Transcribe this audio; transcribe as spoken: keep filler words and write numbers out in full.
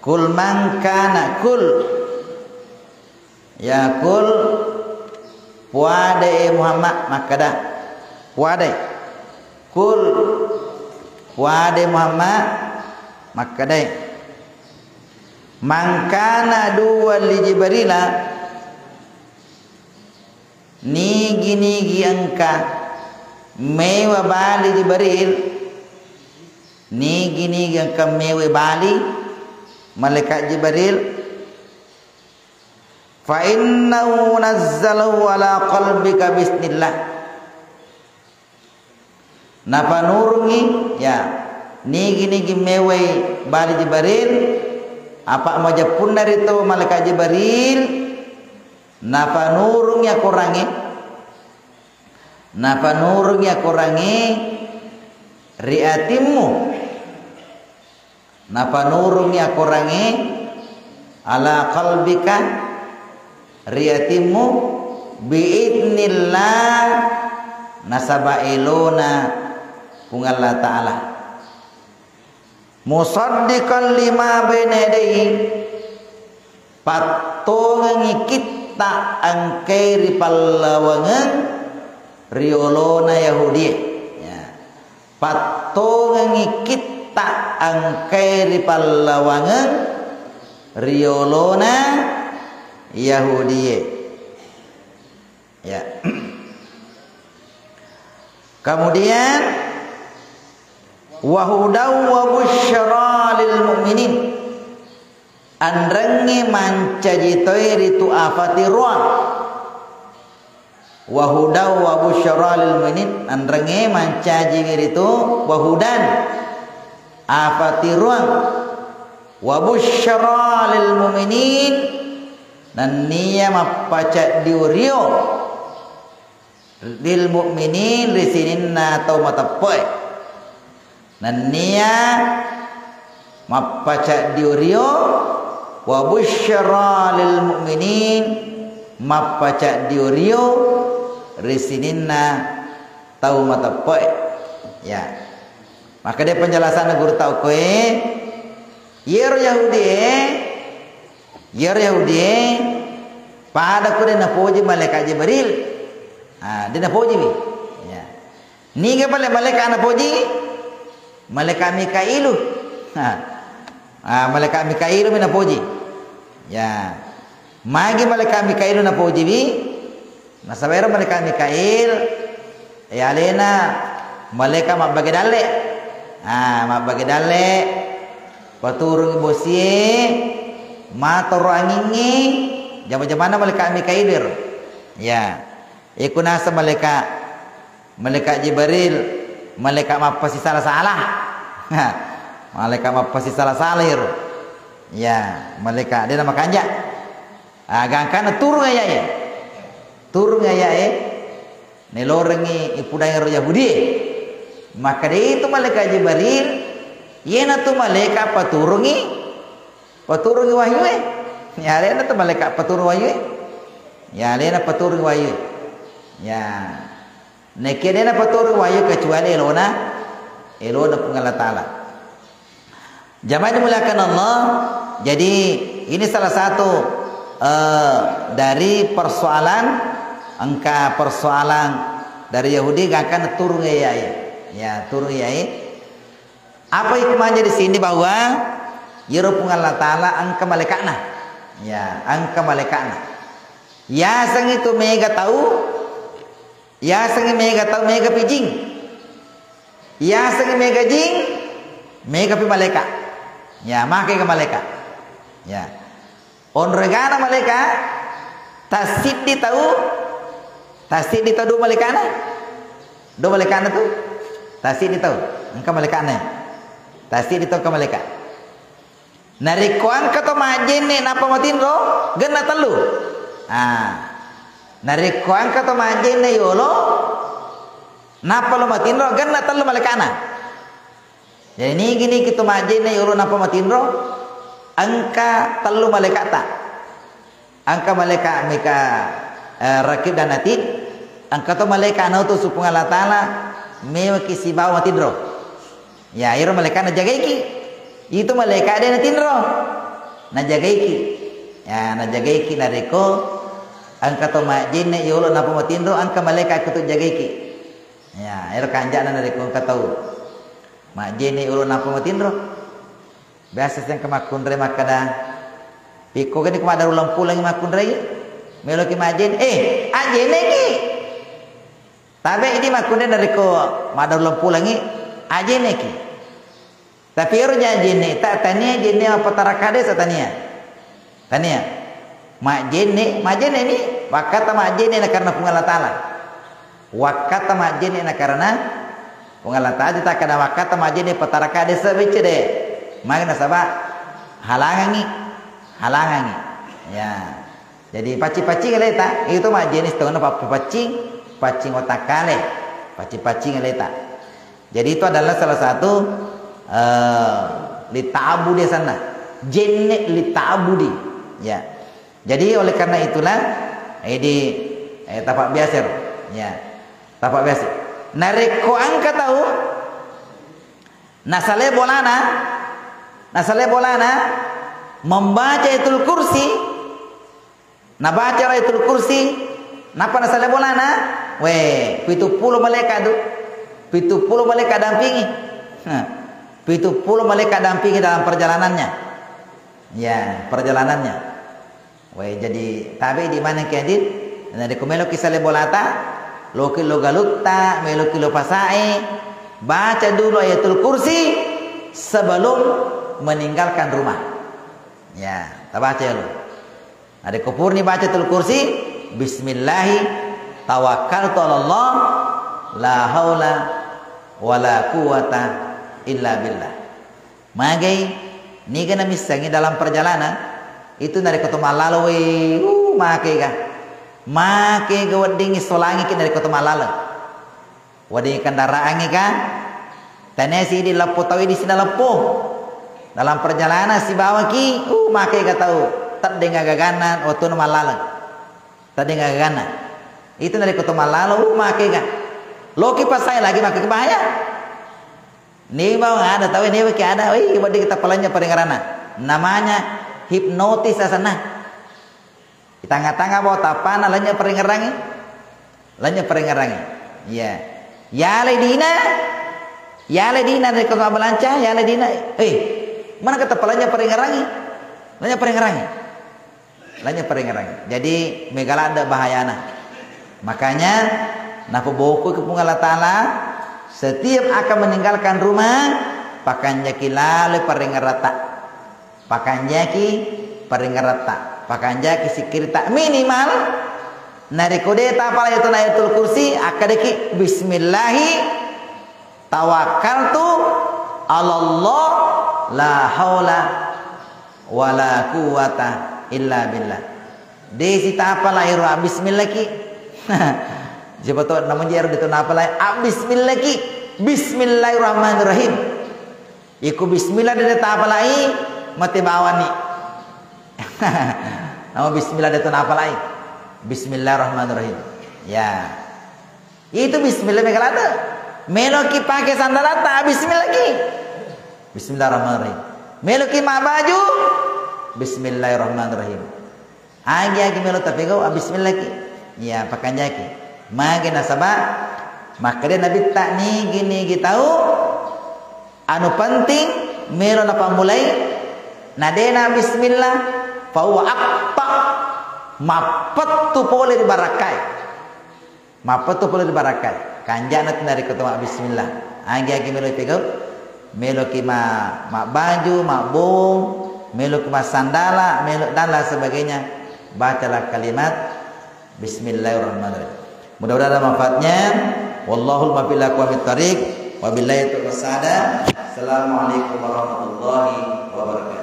Kul man kana, kul. Ya, kul, puadai, e Muhammad, makkeda. Puadai. Kul, puadai, e Muhammad, makkedai. Man kana aduwwan li Jibrila, nigi-nigi engka mewa bali Jibril, nigi-nigi engka mewa bali malaikat Jibril, fa innahu nazzalahu ala qalbika bisnillah. Napanurungi, ya, nigi-nigi mewai bali Jibril, apa majeppunna ritu malaikat Jibril, napanurungi akorangnge, napanurungi akorangnge ri atimmu. Napanurungi akorangnge ala qalbika, ri atimmu, biidznillah, nasaba elona Puang Allah Ta'ala. Musaddiqan lima baina yadayhi, pattongengi kitta engkae ri pallawangeng riolona Yahudie. Ya. Pattongengi kitta engkae ri pallawangeng riolona Yahudie. Ya. Kemudian, wa hudan wa busyra lil mu'minin. Anrengnge mancaji toi ritu afatiruang. Wa hudan wa busyra lil mu'minin, anrengnge mancaji ritu wa hudan, afatiruang, wa busyra lil mu'minin, nennia mappacaddi urio lil mu'minin, ri sininna tau mateppe'e. Nennia mappacaddi urio, wa busyra lil mu'minin, mappacaddi urio ri sininna tau mateppe'e. Ya. Makkeda penjelasanna gurutta okkoe, iyaro Yahudie, iyaro Yahudie pada ko de napoji malaikat Jibril. Ah, de napojiwi. Ya. Niga pale malaika napoji? Malaika Mikailu. Ha. Ah, malaika Mikailu mi napoji. Ya. Magi malaika Mikailu napojiwi? Nasaba ero malaika Mikail, e, alena malaika mabbage dalle. Ah, mabbage dalle, paturungi bosie, matoro angingngi, jama-jamanna malaika Mikailu ero. Ya. Iku naseng malaika Malaika Jibril, malaika mappasisala-sala. Malaika mappasisala-sala iyaro. Ya, malaika de namakanja. Ah, gangkanna turung ayae. Turung ayae. Nelorengngi ipudangi ro Yahudi. Makkeda itu malaika Jibril, iyanatu malaika paturungi, paturungi wahyue. Ya, alena tu malaika paturung wahyue. Ya, alena paturungi wahyue. Ya. Nekia de napaturung wahyu kecuali elona, elona Puang Allah Ta'ala. Jamaah dimuliakan Allah, jadi ini salah satu, eh, dari persoalan, engka persoalan dari Yahudi gangkanna turung yae. Ya, turung yae. Apa hikmahnya di sini bahwa iyaro Puang Allah Ta'ala engka malaikatna. Ya, engka malaikatna. Yasengngi tu mega tau, yasengngi mega tau, mega pi jing. Yasengngi mega jing, mega pi malaika. Ya, makega malaika. Ya. Onroi egana malaika, tassiddi tau, tassiddi tau dua malaikana. Dua malaikana tu, tassiddi tau. Engka malaikana. Tassiddi tau engka malaika. Narekko engka to majjenne nappa matinro, genna tellu. Ah. Narekko engka to majjenne yolo, nappa lo matinro, genna tellu malaikana. Jadi nigi-nigi to majjenne yolo nappa matinro, engka tellu malaikata. Engka malaika Mika-, eh, Rakib dan Atid, engka to malaika nautus Puang Allah Ta'ala, mewaki sibawa matinro. Ya, iro malaika najagaiki. Itu malaika de natinro. Najagaiki. Ya, najagaiki narekko engka to majjenne yolo nappa matinro, engka malaika kutu jagaiki. Ya, ero kanjana narekko engka tau majjenne yolo nappa matinro. Biasa sengka makkunrai makkada, pikko gani ko maddaru lempulangi makkunrai, meloki majjenne, eh, ajjenneki. Tabe idi makkunrai narekko maddaru lempulangi, ajjenneki. Tapi ero jajjenne ta tania jenne apa tarakade sa tania. Tania. Majjenne, majjenne ni, wakkata majjenne na karena Puang Allah Ta'ala. Wakkata majjenne na karena Puang Allah Ta'ala, ta kada wakkata majjenne pataraka desa becce de. Magi nasaba halangangi, halangangi. Ya. Jadi paccing-paccing aleta, itu majjenne setengahna pappapaccing, paccing otak kale, paccing-paccing aleta. Jadi itu adalah salah satu eh, lita'abudi asanna. Jenne lita'abudi. Ya. Jadi oleh karena itulah, eh, di eh, tapak biasa, ya. Tapak biasa. Narekko engka tau nasale bolana, nasale bolana membaca Ayatul Kursi, nabaca Ayatul Kursi, napa nasale bolana, we, pitu pulo malaika du, pitu pulo malaika dampingi. Nah, pitu pulo malaika dampingi dalam perjalanannya. Ya, perjalanannya. Wai, jadi tabe di mana ki adit? Narekko meloki sale bolata, loki lo galutta, meloki lo pasae, baca dulu Ayatul Kursi sebelum meninggalkan rumah. Ya, tabaca dulu. Narekko purni baca Ayatul Kursi, Bismillahi tawakkaltu ala Allah, la haula wala quwata illa billah. Magai, niga namissengi dalam perjalanan, itu narekko to mallalo, wei, uh, makega. Makega weddingngi solangiki narekko to mallalo. Weddingngi kendaraangngi ka, tania sidi leppo tau idi sina leppo. Dalam perjalanan sibawaki, uh, makega tau, teddeng agaganna wettuna mallalo. Teddeng agaganna. Itu narekko to mallalo, uh, makega. Loki pasai lagi makega bahaya. Ni bawang ada tau, ni weki ada, wih, wedding kita palanya paringerana. Namanya hipnotis asanna. Di tanga-tanga bawa tapana lanya paringerangi. Lanya paringerangi. Iya. Yale dina. Yale dina dari kota Balanca, yale dina. Eh, mana kata palanya paringerangi? Lanya paringerangi. Lanya paringerang. Jadi, mega ladde bahayana. Makanya, napaboko ke Puang Allah Ta'ala, setiap akan meninggalkan rumah, pakanjaki lalo paringerata. Pakanjaki paringerata. Pakanjaki sikirita. Minimal, narekko de tapala itu Ayatul Kursi, akkadaki Bismillahi tawakkaltu ala Allah la haula wala quwwata illa billah. De sitapala ero abbismillaki. Siapa to namun jero de to napala abbismillaki. Bismillahirrahmanirrahim. Iku bismillah de tapalai mate bawani. Nama bismillah de to napalai. Bismillahirrahmanirrahim. Ya. Itu bismillah mega ladde. Meloki pake sandalata, bismillah ki. Bismillahirrahmanirrahim. Meloki mabbaju, bismillahirrahmanirrahim. Agi-agi melo tapegau, bismillah ki. Ya, pakanjaki. Magi nasaba makkeda Nabitta, nigi-nigi tau anu penting melo napammulai, nadena bismillah, fahuwa aqta, mappettu pole ri barakkai. Mappettu pole ri barakkai. Kanjana tu narekko to mabbismillah. Agi-agi melo pegau, meloki ma-, mabbaju, mabbong, meloki massandala, melo dan lain sebagainya. Bacalah kalimat Bismillahirrahmanirrahim. Mudah-mudahan ada manfaatnya. Wallahul muwaffiq ila aqwamit thariq. Wabillahi taufiq wassaada. Assalamualaikum warahmatullahi wabarakatuh.